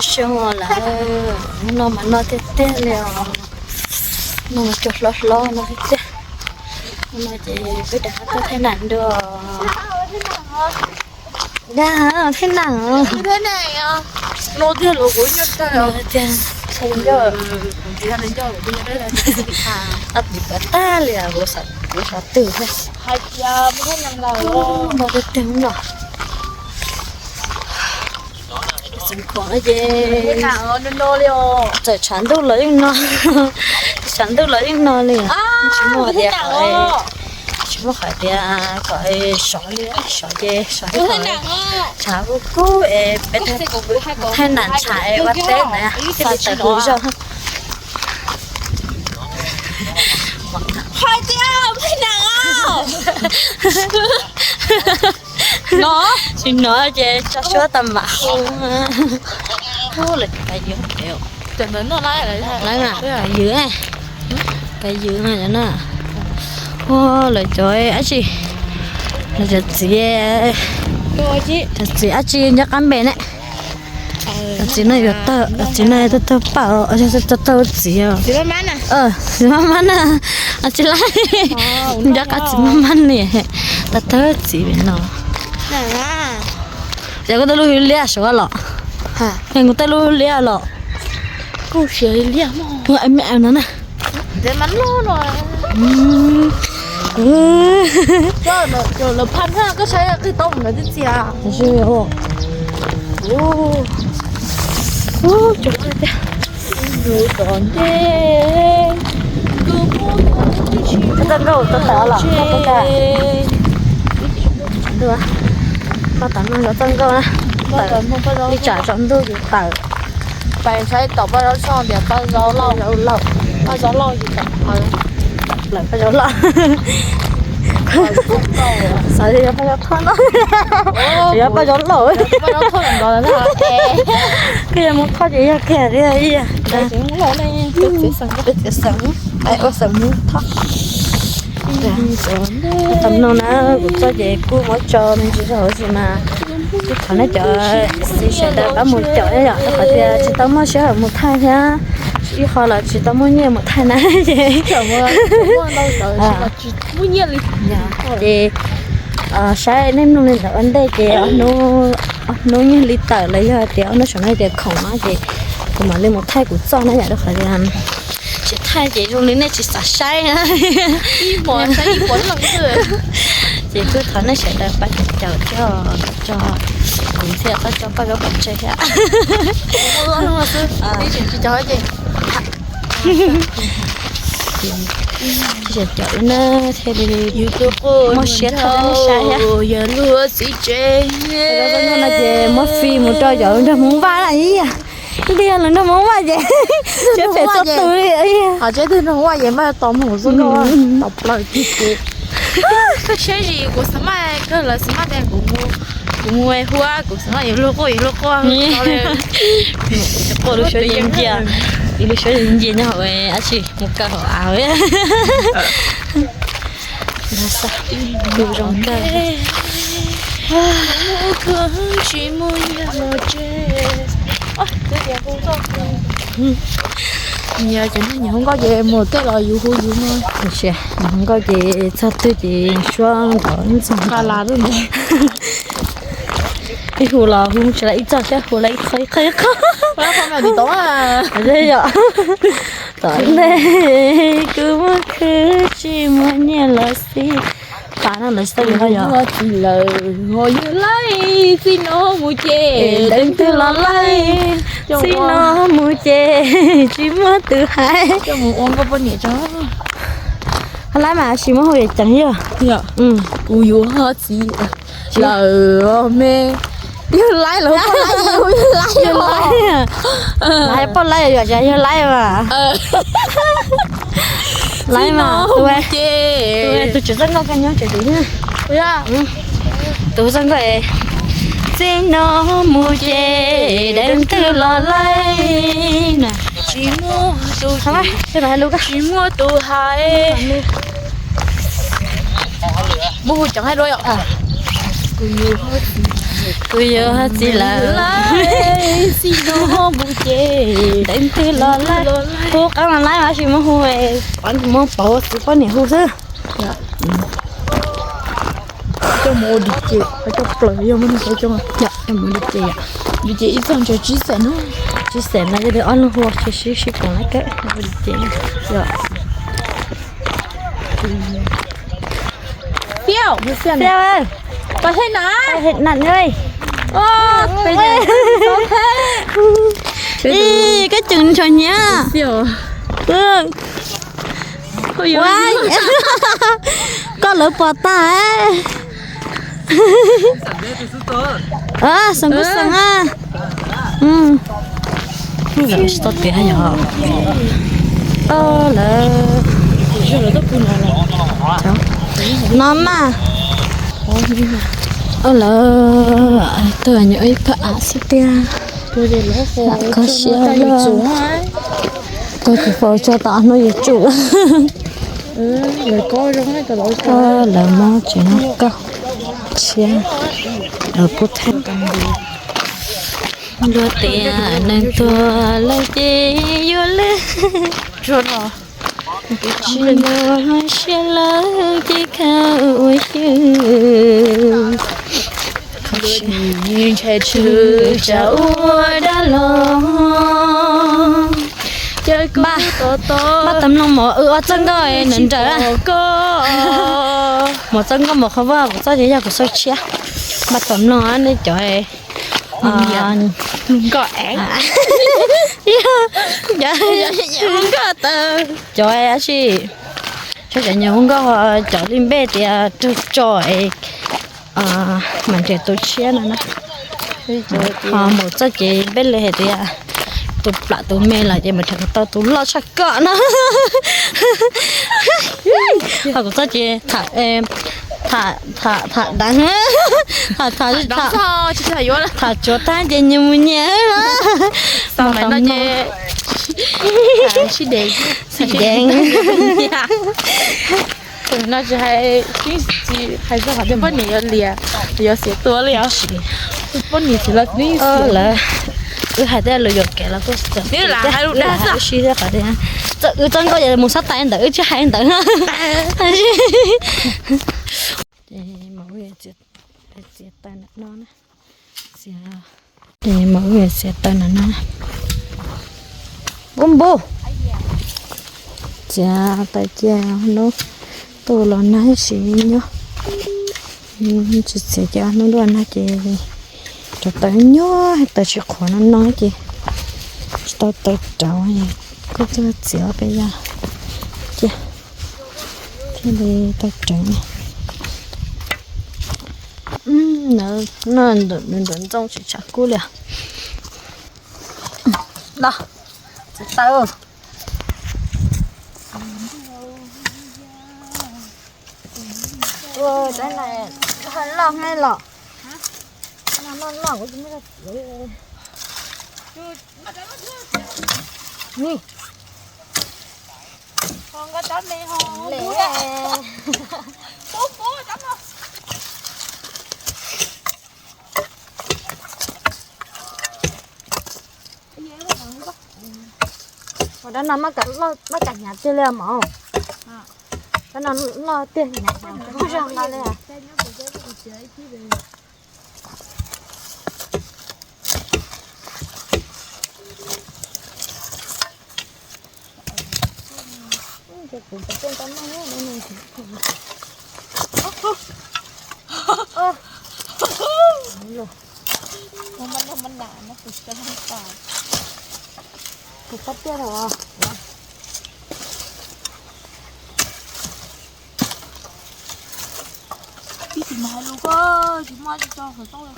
Xyoo lawm, hnub no mas noj tiag tiag li os. Noj mas cua hlob hlob no tiag tiag. Hnub no ces peb rov qab tuaj thaij nam dua. Dag, thaij nam. Tiag, ab pim pab tag li, kuv xav twg thiab. Noj tiag tiag no. Txoov khoom ces txawm tshav ntuj los yeej no, tshav ntuj los yeej no li. Tsis muaj tias, tsis muaj qhov tias kom sov li, sov ces sov li, tshav kub kub es peb thaij nam tshav es ua teb na, fa tawm tus zog. Hais tias peb nam no, tsis hnov ces tso suab tau mam hu. Lawv kav ywg, kav ywg, kav ywg na. Ua lawv cov dab tsi, lawv cov txiv, cov txiv dab tsi nco qab npe ne. Cov txiv no yuav tawg, cov txiv no tawg tawg paj, tawg tawg txiv. Txiv maj maj na, tsis laib, nco qab txiv maj maj li, tawg tawg txiv no. Yog kuv tej lub hwj liab suav los, kuv tej lub hwj liab los, kuv siav li liab mog, me no na. Lawv phaj na, koj saib qig tau mus lawv twb txias. Txoj nkauj tau tawm los, tau tawm. Paj tawm no yog txoj nkauj na. Ib tsam tsaus ntuj yus tawm. Pais saib tom Paj Zaub Tshoj tias Paj Zaub Lauj, Paj Zaub Lauj yus tawm plaws, plaws Paj Zaub Lauj. Xav tias yog Paj Zaub Thoj no, tsis yog Paj Zaub Lauj. Koj yog mus thoj ces yog kiag li ib yam. Ua xeem Hmoob thoj. Tam no na, kuv txoj ces kuj muab tso me ntsis zog hauv xwb mas, kuj thov nej cov xib sawv daws pab mus caum thiab yom, rau qhov tias tsis tau muaj sij hawm mus thaij thiab, ib qho los tsis tau muaj nyiaj mus thaij na ces, ces saib nej mloog li ntawd ua ntej ces ob hnub nyiag li tawm los yog tias ob hnub saum no tias khoom no ces kuv mam li mus thaij kuv txoj na yom, rau qhov tias tsis thaij ces zoo li nej tsis xav saib. Ces kuj thov nej sawv daws pab caum coj tso, kuv thiaj tau tso Paj Zaub pov tseg thiab. Tsis caum na thiaj li muaj siab thaij nej saib thiab. Yog luag txiv tsev no ces muab fi mus rau cov nraug Hmoob Vaj na ib yam. Ib yam li nraug Hmoob Vaj ces tsev pem txoj tus li. Tsev twg nraug Hmoob Vaj ces mas tos mus txoj nkauj, tos plaws kiag ces. Koj saib zis kuv xav maj kawg lawv xav maj tias kuv mus, kuv mus hu kuv xav maj yuav luag quaj yuav luag quaj. Quaj lub suab yeej ncia, ib lub suab yeej ncia nyob hauv dab tsi mus kaw hauv av. Zoo kawg. Yog cov neeg nyiam hu nkauj ces mus tej los yus hu yus no. Nyiam hu nkauj ces txog twg ces suab nrov ntxog. Ib hu los hu tsis lawv ib txoj thiab, hu lawv ib qho ib qho ib qho. Yog tom ntej kuv muaj khwv tsis muaj nyiaj los xij. Pas no lawv xij ho yog tsis lawm ho yog laij, txij no mus ces deev twg los laij, txij no mus ces tsis muaj tus hais. Mus ua nkauj poj niam tso. Ho laij mas sis muab hu ceev yog. Kuv yuav ho txiv lawm me. Yog laij los laij, yog laij. Laij poj laij yog, yog laij mas. Laij mas tus, tus tswv txoj nkauj koj nyob tsev tus. Tus txoj nkauj, txij no mus ces deev twg los laij na. Tsis muaj tus, tsis muaj tus hais. Muab hu ceev dua yom. Kuv yuav hais txiv lawm. Deev twg los laij, hu qeeb los laij, tab sis muab hu, muab pauv txiv poj niam hu xwb. Coj mus ua dij ces, coj plaws yog muab nws coj, coj mus ua dij ces, dij ces ib txoj ntshe tsib xees no, tsib xees no yog li ob leeg hu ces sib sib koom lawm kawg, ua dij ces. Phiêu, phiêu, phiêu ơi. Con thấy nè. Con thấy nè ơi. Ơ, ơ, ơ. Ê, cái chừng trò nhá. Phiêu. Ừ. Ôi, ôi. Koj lawv pom tag. Ơ, song kub song a. Tsis tau tias yog lawv no mas. Lawv tuaj nyuam ib phab av xwb tiag. Koj siab lawm. Koj tus fau tso tau hnub yuav tsum. Lawv muab tsev no koj tshiab, lawv pub thaj. Luag tias neeg tuag lawm ces yuav lwj, tsis muaj siab lawm ces khaws ua xyw. Ntshe tshwm tsam ua dab los. Npaj tos mloog mov, wb ob txoj nkauj nrawm nrawm. Mov txoj nkauj mov qhov vaj, kuv txoj ces yog kuv xauj tshiab. Npaj tos mloog nej cov nkauj, cov ab tsi, cov nyuag hu nkauj, cov li npe tias raug tso es mam nres tus tshiab no na. Ho mus txoj ces npe li hais tias tus plam tus me los ces mus rhais tau tus loj tshaj kom no. Ho kuv txoj ces tham, tham, tham deev, tham, tham, tham tsuav tag ces nyias mus nyias. Sib deev. No tsis hais, hais txog qhov tias poj niam yuav liam, yuav xiav tua li os. Poj niam tsis los lawm, wb hais tej lus yuam kev los kuj, wb hais lus dag xwb. Wb txoj nkauj mus xab tais ntawd wb tsis hais ntawd. Ces mas wb txiav taw ntawm no na. Ces mas wb txiav taw ntawm no. Npub npub. Txiav taw cia hnub tuaj los nag ib sim nyob. Tsis txiav cia hnub tuaj nag ces rauv taws nyob, taws tsis qhuav no no ces tsis tau taws rauv, kuj tuaj txiav peb yog cia thiaj li tau rauv. Nws ntawm ntxooj tsis tshav kub li. No, txiv taw. Loj heev los. Ni. Ua dab no maj kam hnyav tiag li mas. Dab no loj tiag hnyav kuj zoo nqa li. Kuv qab tiaj los. Tib tsis mas hais lus koj tsis muaj tsis tso qhov txob li.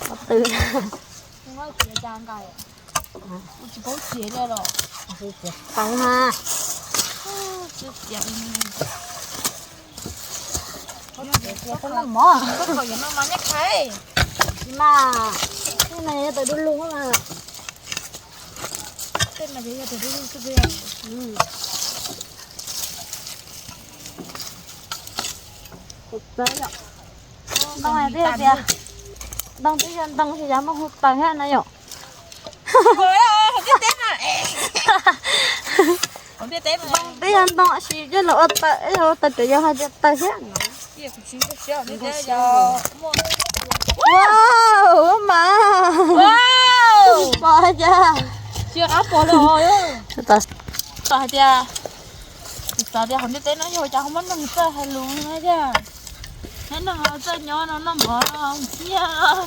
Qhov twg? Txiav cas nqaim. Kuv tsis paub txiav li los. Txiav tau ha. Txiav txiav li. Txiav txiav tau noj mov. Koj kom yuav noj mov nyob qhais. Tsis mas, tej no yog tawm du lug mas. Tej no yog tawm du lug xwb. Ntoo hais tias, ntoo twb yog ntoo ces yog muaj hu taws thiab na yom. Ntoo twb yog ntoo tab sis coj los ua taws, ua taws tseem yog hais tias taws thiab. Wow, mas pom cas. Tsis qab pom li os. Txawm hais tias, txawm tias hauv ntiaj teb no yog ua cas ho muaj neeg txawj hais lus no tiag. Muaj neeg txawj nyob no noj mov noj nyiaj.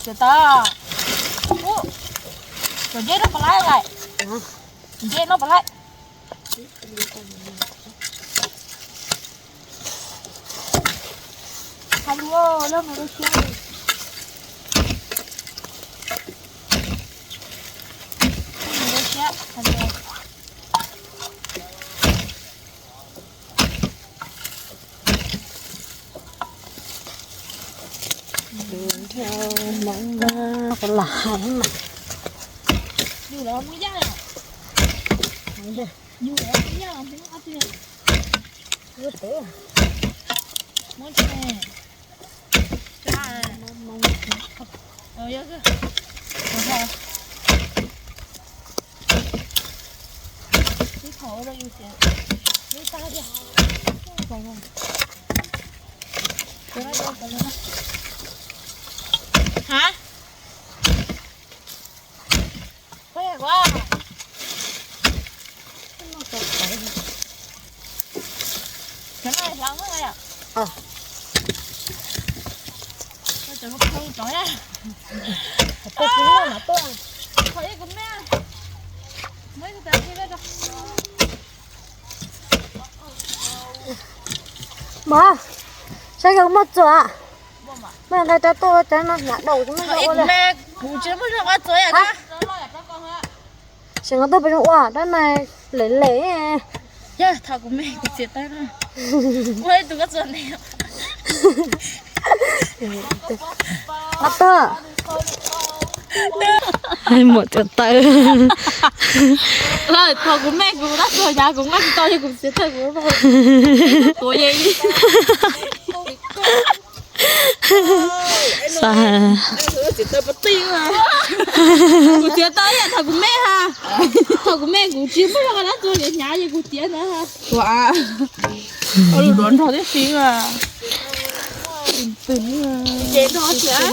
Txiav taws, cov ncej no puas laib lawm? Ncej no puas laib? Hais lus, lub no lub siab, lub no lub siab hais lus. Hmoob Vaj kuv lam hais mas. Yus lawv muaj yaj, yus lawv muaj yaj, muab tsev, muab tsev. Hab, cov no hloov na yom. Mas saib yog muaj txuas, muaj nqe rau tuaj cov no hnyav daus tsis muaj zog ua li. Kuv tsis muaj zog ua txuas yom. Seem no tuaj pes zoo ua dab na, lem lem. Yog thaum kuv me kuv txiav taws na, muaj ib tug koj txuas ntawd. Ab tag, muam txiav taws. Thaum kuv me kuv tab txuas hnyav kuv nqa tsis tau yog kuv txiav taws kuv tuav ye. Kuv txiav taws yam thaum kuv me ha, thaum kuv me kuv tsis muaj zog ua dab txuas hnyav yog kuv txiav ntawd ha. Ua, ua lub duav nrog tib si. Ces nrog txiav.